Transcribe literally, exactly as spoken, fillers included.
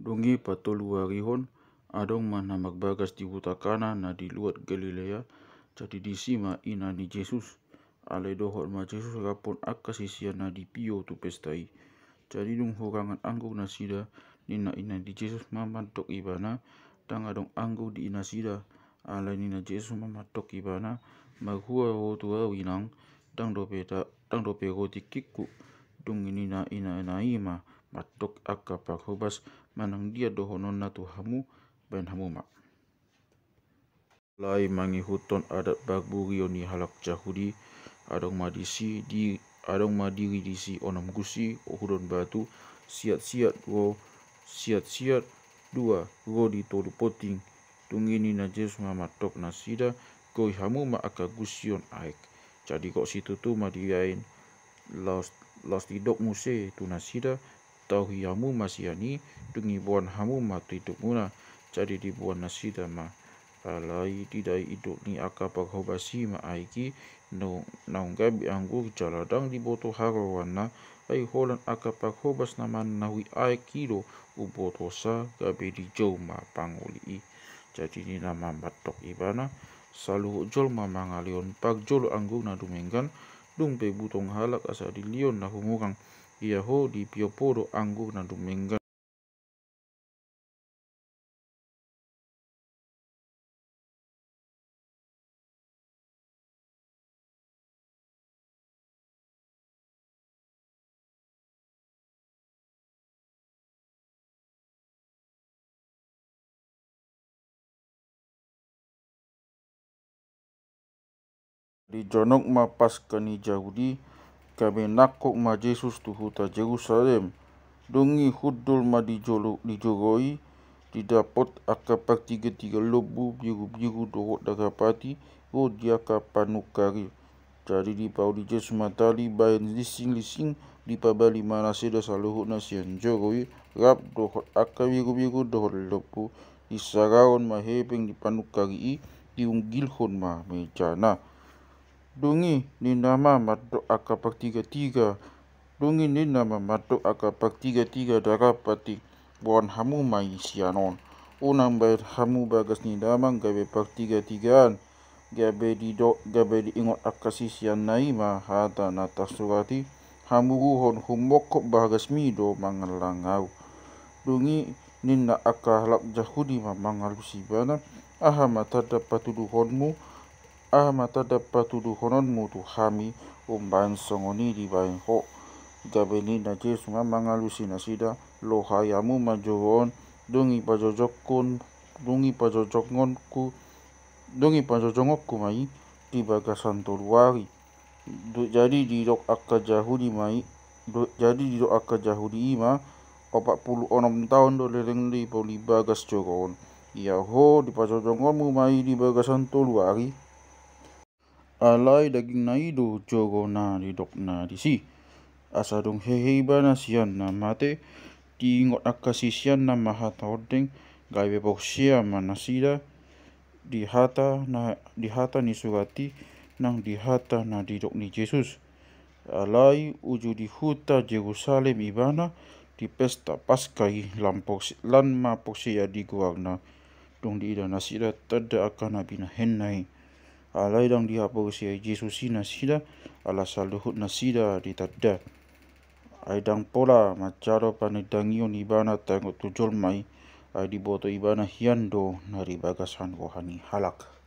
Dung i patoluarihon, adong ma na marbagas di huta Kana na di luat Galilea, jadi disi ma ina ni Jesus. Alai dohot ma Jesus raphon angka siseanna dipio tu pesta i. Jadi dung hurangan anggur nasida, ninna ina ni Jesus ma mandok ibana, ndang adong anggur di inasida. Alai ninna Jesus ma mandok ibana, marhua ho tu ahu inang, ndang dope ta-, ndang dope ho tingkingku. Dung i ninna ina, ina i ma mandok angka parhobas, manang dia dohononna tu hamu, baen hamu ma. Alai mangihuthon adat parburion ni halak Jahudi, adong ma disi di, adong ma diri disi onom gusi, uhudon batu, siat-siat ro, siat-siat dua ro di tolu poting. Dung i ninna Jesus ma mandok nasida, goi hamu ma angka gusion aek. Jadi gok situtu ma dibaen, laos, laos didok muse tu nasida, tauhi hamu ma sian i, dung i boan hamu ma tindogmuna. Jadi diboan nasida ma. Alai didok ni angka parhobas i ma aek i, naung, naung gabe anggur jala ndang diboto haroanna, ai holan angka parhobas na manahui aek i do umbotosa gabe dijou ma pangoli i. Jadi ninna ma mandok ibana, saluhut jolma mangalehon parjolo anggur na dumenggan, dung pe butong halak asa dilehon na humurang, ia ho dipio po do anggur na dumenggan. Dijonok ma Paska ni Jahudi, gabe nangkok ma Jesus tu huta Jerusalem. Dung i hundul ma di jolo, di jolo i, didapot angka partigatiga lombu, birubiru dohot dagapati, ro di angka panungkar i. Jadi dipauli Jesus ma tali baen lisinglisin, dipabali ma nasida saluhutna sian jolo i, rap dohot angka birubiru dohot lombu, disarahon ma hepeng di panungkar i, diunggilhon ma mejana. Dung i ninna ma mandok angka partigatiga, dung i ninna ma mandok angka partigatiga dagapati, boan hamu ma i sian on. Unang baen hamu bagas ni damang gabe partigatigaan. Gabe didok, gabe diingot angka siseanna i ma hata na tarsurat i, hamuruhon humongkop bagasmi do mangallang ahu. Dung i ninna angka halak Jahudi ma mangalusi ibana, aha ma tanda patuduhonmu, aha ma tanda patuduhononmu tu hami, umbaen songon i dibaen ho? Gabe ninna Jesus ma mangalusi nasida, lohai hamu ma jolo on, dung i pajojonghon, dung i pajojonghonku, dung i pajojonghonku ma i di bagasan tolu ari. Du-, jadi didok angka Jahudi ma i, du-, jadi didok angka Jahudi i ma, opat pulu onom taon do leleng dipauli bagas jolo on. Ia ho dipajojonghonmu ma i di bagasan tolu ari? Alai dagingna i do jolo na didokna disi. Asa dung hehe ibana sian na mate, diingot angka siseanna ma hata ondeng, gabe porsea ma nasida, di hata na, di hata ni surat i, nang di hata na didok ni Jesus. Alai uju di huta Jerusalem ibana, di pesta Paska i, lan porse-, lan ma porsea di goarna. Dung diida nasida tanda angka na binahenna i. Alai ndang dihaporseai Jesus i nasida, ala saluhut nasida ditanda. Ai ndang pola manjalo panindangion ibana taringot tu jolma i, ai diboto ibana hian do na di bagasan roha ni halak.